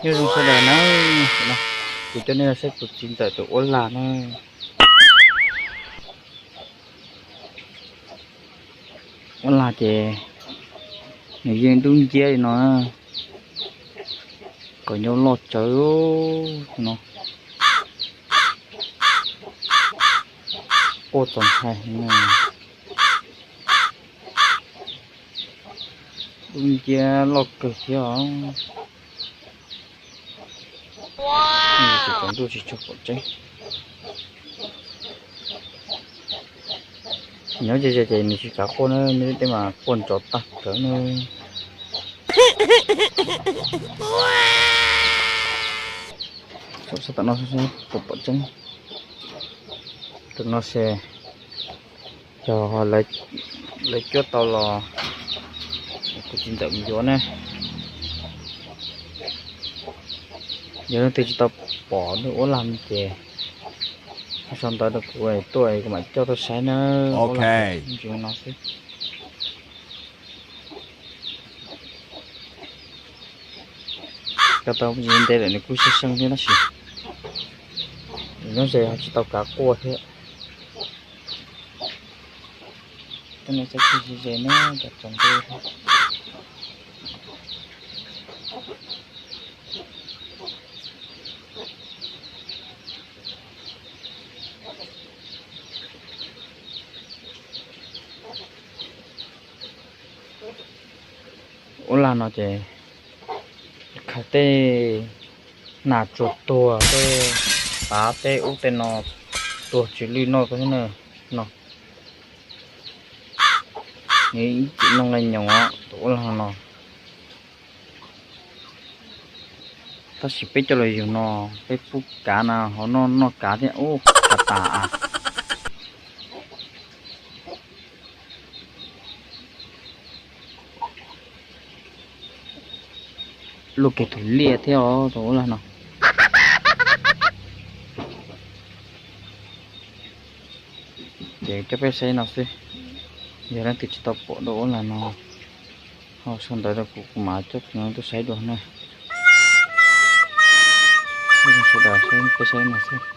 Nyob zoo sawv daws na, kuv coj nej los saib kuv txiv ntxawm tus uab lag na. Uab lag ces nws yeej dub nciab li no, kom nyob loj tsawv no, quaj txaus ntshai. Dub nciab loj kawg thiab os. Tsaus ntuj tsis tshua pom tseeb. Nyob ze ze ces nws tsis kav quaj na, nyob tej mas quaj nrov tag kawg na. Saib tom no puas pom tseeb. Tom no ces yog lawv cuab tau los kuv txiv ntxawm mus yuav ne. Yog leej twg tsis tau pom tus uab lag no ces sau ntawv rau kuv tuaj kuv mam coj tuaj saib na. Uab lag ntsis no xwb. Coj tau ntev lawm nws kuj seej seej thiab tab sis nyob ze ho tsis tau kav quaj thiab. Tej no txaus ntshai ze na, cov tsaus ntuj. Uab lag no ces khaws tej nas tsuag tuag tej tav tej ub tej no tuag tsis lwj noj no. Nws ib txwm noj nqaij nyoos os tus uab lag no. Tab sis peb coj los yug no, peb pub kav na ho noj noj kav thiab ub kav tas. Luaj kiag tus liaj thiab os tus uab lag no. Ces coj peb saib no xwb. Yog leej twg tsis tau pom tus uab lag no ho sau ntawv rau kuv, kuv mam coj tuaj saib dua na. Sawv daws saib peb saib no xwb.